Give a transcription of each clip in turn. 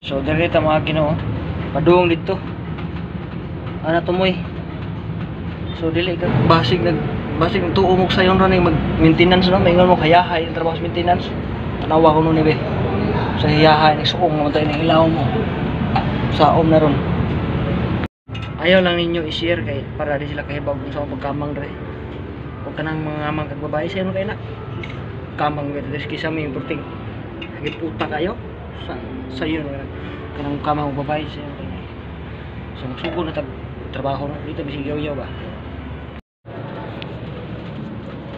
So diri ta mga Ginoo, padung didto. Ana tumoy. So dili ka basig nag basig tuo mo sayon ra ning mag maintenance no, maingon mo hayahay ang trabaho sa maintenance. Tanawa ko no ni be. Sa hiyahay ni suong naman tayo ng ilaw mo. Saom na ron. Ayaw lang ninyo i-share kay para di sila kahibaw kung sa pagkamang dre. Huwag ka nang mga amang kag babae sayo kay na. Kamang dito kisa may importante. Puta kayo sa sayo na kanang kamang og babae sayo kay na. So magsugo na tag trabaho no dito bisig yaw-yaw ba.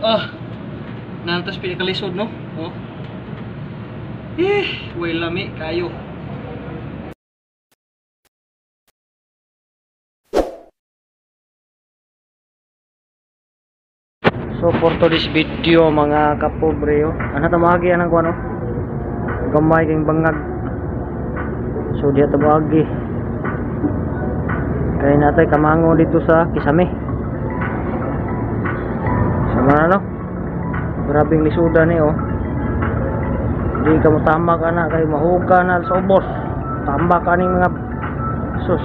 Ah. Nantas pinakalisod no. Oh. Eh, way lami kayo. So for today's video mga kapobre, oh. Ano ta maagi anang kuno? Gamay kay bangag. So diha ta maagi. Kay natay kamango dito sa Kisame. Sama na no. Grabing lisuda ni oh. Di ka mo tama ka na kay mahuga na sa ubos. Tamba ka ning mga sus.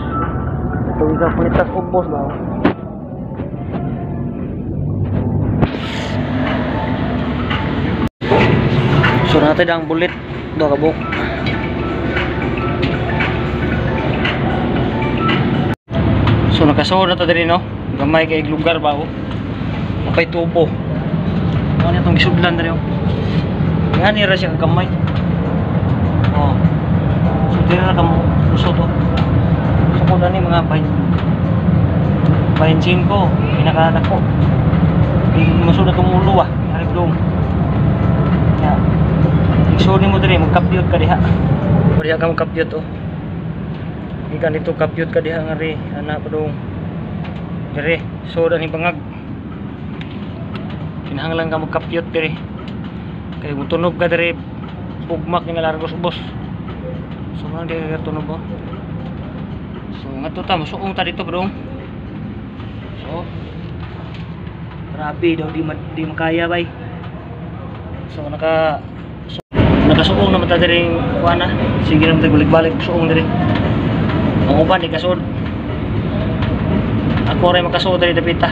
Tuwi ka punitas ubos ba. Oh. So natin ang bulit do kabuk. So nakasuod na ta diri no. Gamay kay lugar ba oh. Napay tubo. Ano itong gisudlan diri oh. Ngani ra siya gamay. Oh. So diri ra kamo lusot oh. So ko ani mga 25 pinakadako. Di musud na tong ulo ah, arip dong. Ya. Igsuon nimo diri magkapyot ka diha. Diha ka magkapyot oh. Gikan dito kapyot ka diha nga ri ana padung. Diri sud ani bangag. Kinahanglan ka magkapyot diri. Kay mutunog ka diri pugmak ni nga largos ubos. So man di ka tunog oh. So ngadto ta mosuong ta dito padung. So grabe daw di makaya bay. So nakasuong naman ta diri kuana. Sige naman ta balik-balik suong diri. Ang uban di kasuod. Ako ray makasuod diri dapita.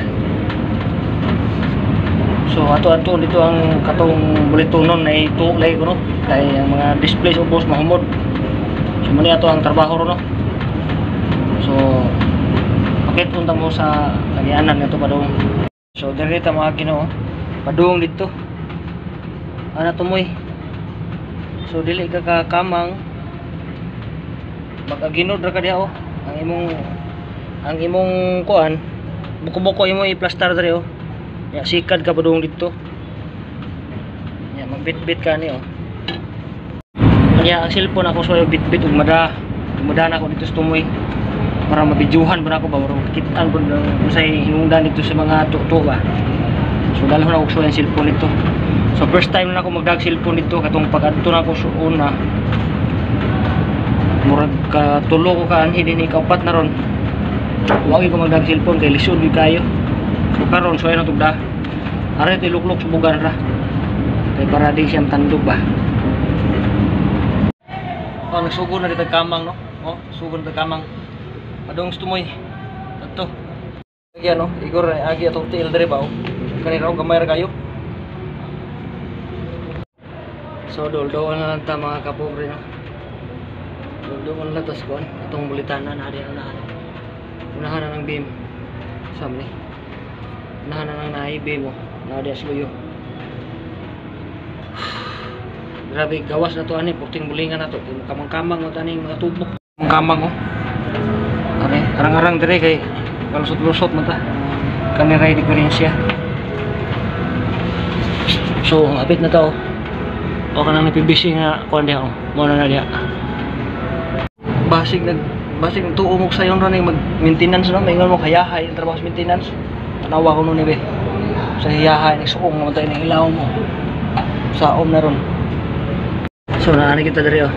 So ato-ato dito ang katong bulitonon na itulay ko no kay ang mga display sa ubos mahumod. So muna ato ang trabaho ro no. So pakit unta mo sa agianan ngadto padung. So diri ta mga Ginoo, padung didto. Ana tumoy. So dili ka kakamang magaginod ra ka diha oh. Ang imong kuan buko-buko imo i-plaster diri oh. Ya sikad ka padung didto. Ya magbitbit ka ni oh. Nya ang cellphone ako so bitbit ug mada na ako dito sa tumoy para mabidyuhan ba nako ba murag kitaan pud unsay hinungdan dito sa mga tuto ba. So dalhon ako so ang cellphone dito. So first time na ako magdag cellphone dito katong pag-adto na ako sa una. Murag ka tulo ko ka anhi dinhi kaupat na ron. Wa gyud ko magdag cellphone kay lisod gyud kayo. So karon so ayon tugda. Are tiluklok subugan ra. Kay para di siyang tandog ba. Oh, nagsugod na dito kamang no. Oh, sugod na kamang. Padung tumoy. Adto. Agi ano, igor agi atong tiil diri ba oh. Kani raw gamay ra kayo. So doldoon na lang ta mga kapobre no. Doldoon na tas kuan atong bulitanan na diha unahan. Unahan na ng beam. Sam ni. Unahan na ng naay beam oh. Na diha sluyo. Grabe gawas na to ani purting bulingan na to. Kamang-kamang mo taning mga tubo. Kamang oh. Are arang-arang dire kay kalusot-lusot man ta. Kani ray diferensya. So hapit na ta oh. O kanang PVC nga kuan diha oh. Mo na diha. Basig tuo mo sayon ra ning mag maintenance no, maingon mo hayahay ang trabaho sa maintenance. Tanawa ko no ni be. Sa hiyahay ni suong naman tayo ng ilaw mo. Saom na ron. So naani kita diri oh.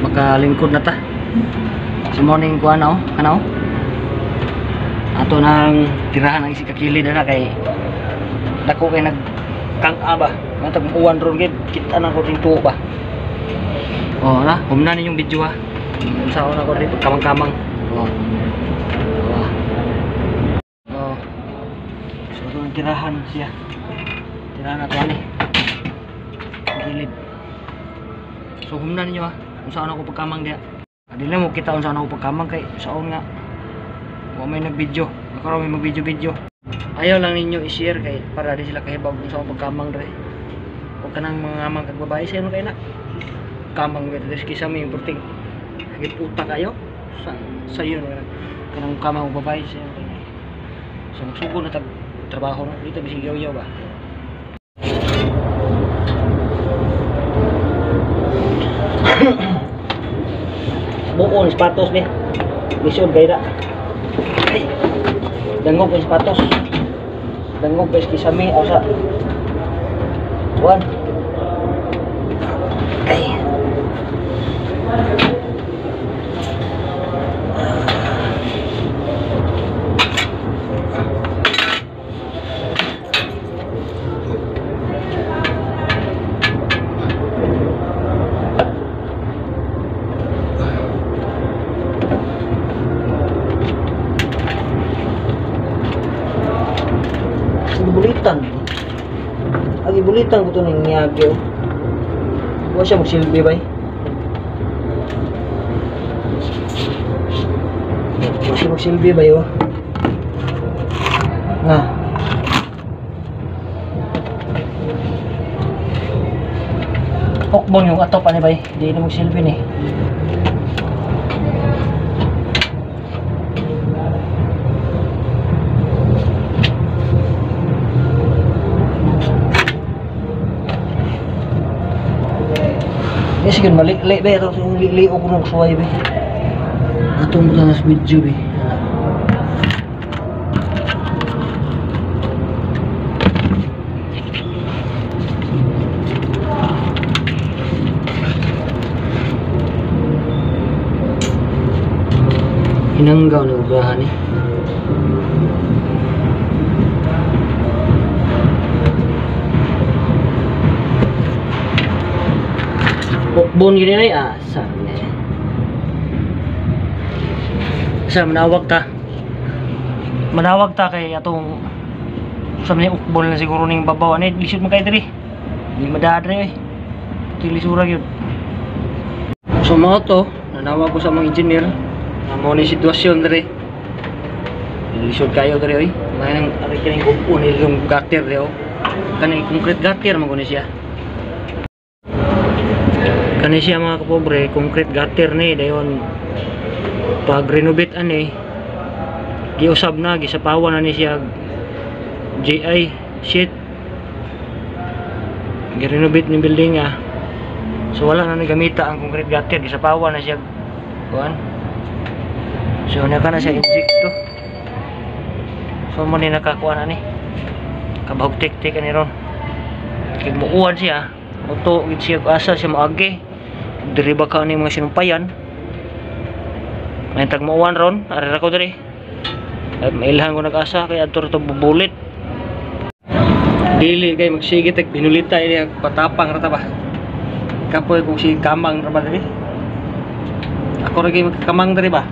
Makalingkod na ta. So morning kuan oh, ano? Ato nang tirahan ang isi kakilid na kay dako kay nag kang-a ba. Matag uwan ron gid kita na ko ting tuo ba. Oh na, humna ninyong video ha. Unsaon ako diri pagkamang-kamang. Oh. Oh. Oh. So itong tirahan siya. Tirahan na to ani. Gilid. So humna ninyo ha. Unsaon ako pagkamang diha. Dili mo kita unsaon ako pagkamang kay saon nga wa may nag-video. Ako ra may mag-video-video. Ayaw lang ninyo i-share kay para di sila kahibag kung saan pagkamang dre. O kanang mga amang kag babae sayo kay na. Kamang dre diri kisa may importing. Puta kayo sa sayo na kanang kamang og babae sayo kay na. So magsugo na tag trabaho na dito bisig yaw-yaw ba. Buon sapatos ni. Lisod kay da. Ay. Dangog ang sapatos. Dangog guys kisame o sa kuan. Ay. Bulitan. Agi bulitan ko to ning niyagi. Wa siya magsilbi bay. Wa siya magsilbi bay oh. Na. Okbon yung atop ani bay, di na magsilbi ni. Sige, mali-li ba? Ito yung li-li o kung suway ba? Atong buta na sa video ba? Hinanggaw na ubrahan eh. Bukbon gini ay asa ni. Sa manawag ta. Manawag ta kay atong sa man ukbon na siguro ning babaw ani lisod man kay diri. Di madadre oy. Tilisura gyud. So mao to, nanawag ko sa mga engineer. Mao ni sitwasyon diri. Lisod kayo diri oy. May nang ari kining ukbon ilong gutter diri oh. Kaning concrete gutter man guni siya. Kani siya mga kapobre, concrete gutter ni dayon pag renovate ani giusab na, gisapawan na ni siya GI sheet. Girenovate ni building ah. So wala na ni gamita ang concrete gutter, gisapawan na siya kuan. So naka na siya inject to. So mo ni nakakuan ani. Kabahog tik-tik ani ron. Kay muuan siya, uto gid siya asa siya moagi. Diri ba ka ni mga sinumpayan? May tagmuan ron, ari ra ko diri. Ay mailhan ko nag-asa kay adto ra to bubulit. Dili kay magsige tag binulita ini patapang ra ta ba. Kapoy kung si kamang ra ba diri. Ako ra kay magkamang diri ba.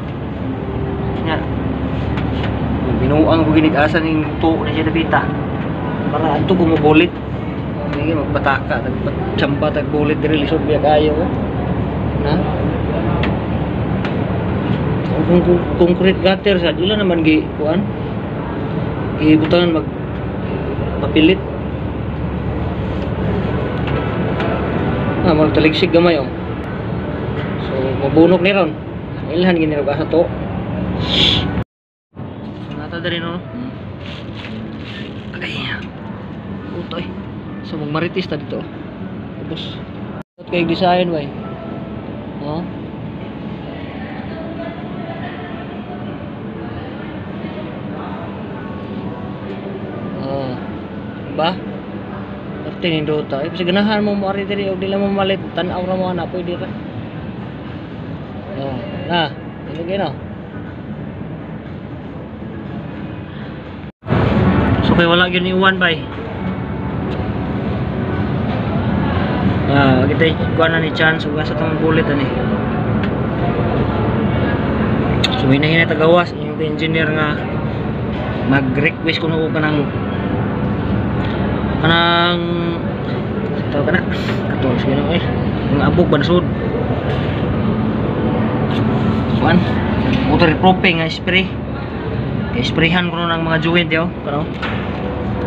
Nya. Binuang ko ginig asa ning tuo ni siya dapita. Para adto ko mobulit. Sige magpataka tagtsamba tag bulit diri lisod biya kayo. Na. Kung concrete gutter sa ila naman gi kuan. Gibutangan mag papilit. Ah, mo taligsig gamay oh. So mabunok ni ron. Ilhan gini ra sa to. So nata diri no. Ay. Utoy. So magmaritis ta dito. Ubos. Kay design way. Oh. Oh. Ba? Arte nindota. Eh, kasi ganahan mo mo ari diri og dili mo malit tan-aw ra mo ana pwede ra. Oh, na. Ilugay no. So kay wala gyud ni uwan bay. Ah, kita kuha na ni chance ug asa tong bulit ani. So hinay-hinay tagawas yung engineer nga mag-request kuno og kanang kanang tawag kana katong sige na mga abog ba nasud kuan waterproofing nga spray kay sprayhan kuno ng mga joint yo kano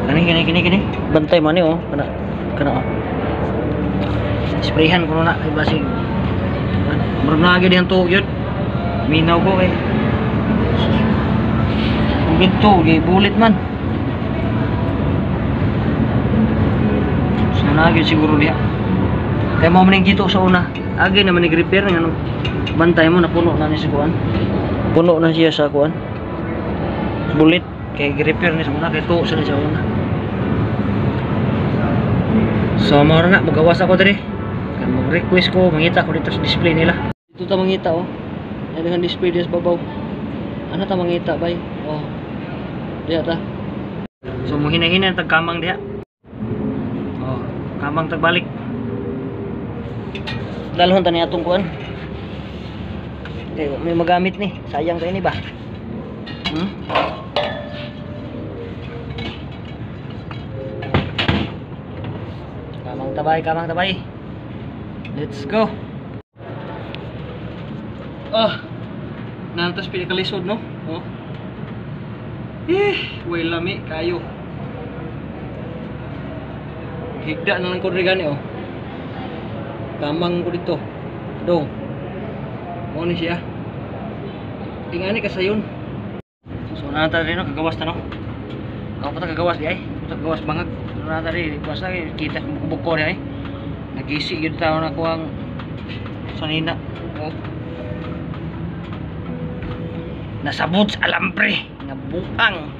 kani kini kini kini bantay man ni oh kana kana oh sprayhan kuno na kay basig murag naa gyud ang tuog yun minaw ko kay kung dito gibulit man. So naa gyud siguro diha kay mao man dito sa una agi naman ni repair nga bantay mo napuno na ni sa kuan, puno na siya sa kuan bulit kay gi-repair ni sa una kay tuo sa ni sa una. So mao na magawas ako diri kay mag-request ko mangita ko dito sa display nila. Dito ta mangita oh. Ay dengan display diya sa babaw. Ano ta mangita bay? Oh. Diha ta. So muhinay-hinay tag kamang diha. Oh, kamang tagbalik. Dalhon ta ni atong kuan. Kay may magamit ni, sayang kay ni ba? Hmm? Kamang tabay, kamang tabay. Let's go. Ah. Nantas pinakalisod no? Oh. Eh, way lami kayo. Higda na lang ko diri gani oh. Kamang ko dito. Dong. Mo ni siya. Tingani kasayon. So nata rin no kagawas ta no. Ako pa ta kagawas di ay. Ta kagawas bangag. So nata rin basta kita buko di ay. Nagisi gyud taon ako ang sanina. Oh. Nasabot sa alambre nga buang.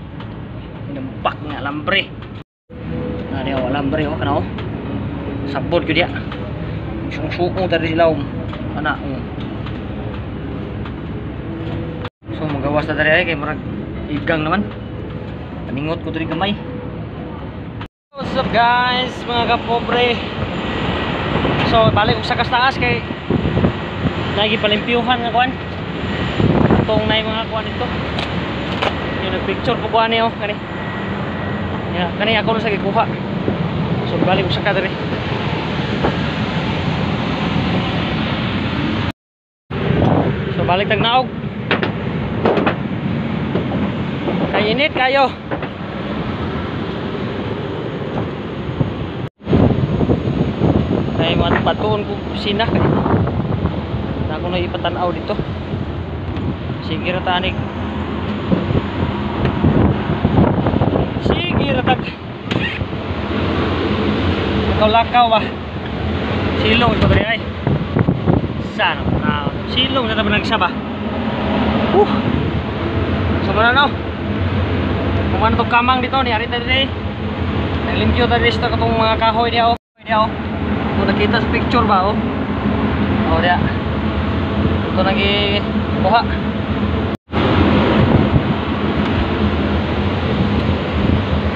Nambak nga alambre. Na diha alambre oh kana oh. Sabot gyud diha. Sungsukong tadi sila ana oh. So magawas ta diri ay kay murag igang naman. Paningot ko diri gamay. What's up guys, mga kapobre. So balik og sakas taas kay nagi palimpyuhan nga kuan. Atong nay mga kuan dito. Yung nagpicture po kuan ni oh kani. Ya, kani ako sa gikuha. So balik og saka diri. So balik tag naog. Kay init kayo. Kay matpatuon ko kusina kay. Na ako na ipatan-aw dito. Sige ra tanig. Sige ra tag. Lakaw-lakaw ba. Silong ito diri ay. Sana na silong sa tabi nagsa ba. So muna no. Kumano tong kamang dito ni ari ta diri. Naglimpyo ta diri sa katong mga kahoy diha oh. Diha oh. Kung nakita sa picture ba oh. Oh diha. Ito nagi kuha.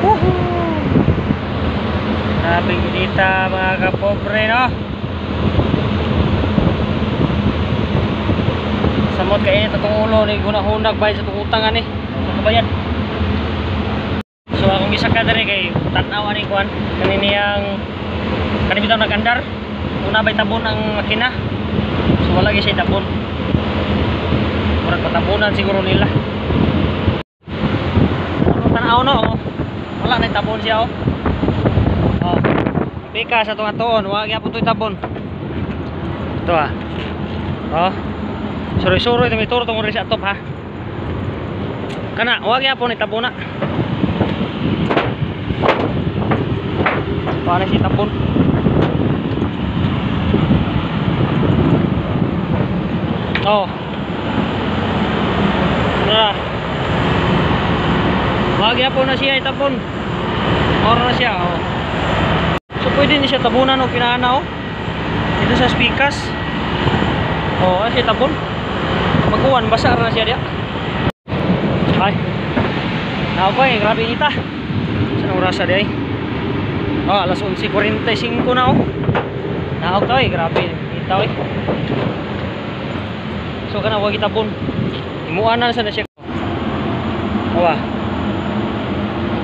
Woohoo! Grabe inita mga kapobre no. Samot kay init atong ulo ni gunahunag bay sa atong utang ani. Makabayad. So akong gisaka diri kay tan-aw ani kuan kani niyang kani bitaw nagandar. Una bay tabon ang makina. So wala gyud siya tabon. Murag patabunan siguro nila. Ano tan-aw no oh. Wala na tabon siya oh. Oh. Pika sa atong atuon, wa gyapon toy tabon. Ito ah. Oh. Suroy-suroy ito may turo tungod rin sa atop ha. Kana, wa gyapon itabon na. Para si tabon. Oh. Tara. Wa gyapon na siya itabon. Oro na siya oh. So pwede ni siya tabunan o pinaana oh. Dito sa spikas. Oh, siya tabon. Magkuwan basa ra na siya diya. Ay. Nao ko eh, grabe inita. Sa orasa di ay? Oh, alas 11:45 na oh. Naog ta eh, grabe inita oy. So kana wag itabon. Imuan na sa na siya. Awa.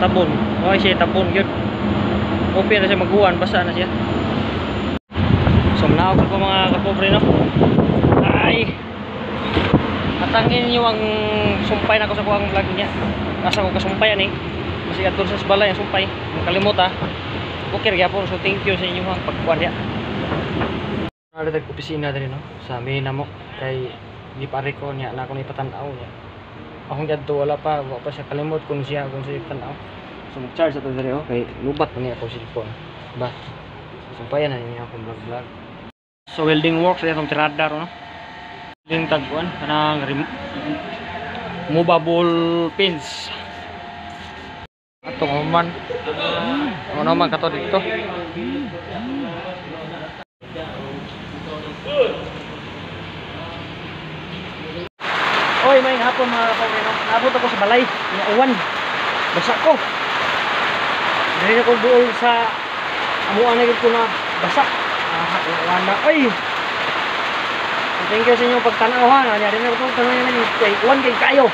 Tabon. Okay siya tabon gyud. Open na siya maguwan, basa na siya. So manaog ko, mga kapobre, no. Ay. Atangin niyo ang sumpay nako sa kuang vlog niya. Asa ko kasumpay ani. Kasi adto sa balay ang sumpay. Makalimot ah. Okay ra gyapon, so thank you sa inyong pagkuan diya. Naa tag opisina diri, no, sa main namo kay di pa ko niya na ako ni patan-aw niya. Akong adto wala pa, wa pa siya kalimot kung siya tan-aw. So mag-charge ato diri, oh, kay lubat pa niya ako cellphone. Ba. Sumpayan na niya akong vlog vlog. So welding works atong tirada ro, no. Welding tagkuan kanang movable pins. Atong human. Ano man kato dito? Oy, may hapon, mga kapobre, no. Naabot ako sa balay, uwan. Basa ko. Dili ko duol sa amuan na gyud ko na basa. Ah, uwan na. Oy. Thank you sa inyong pagtanaw ha. Nya rin ako tanaw niya kay uwan kay kayo.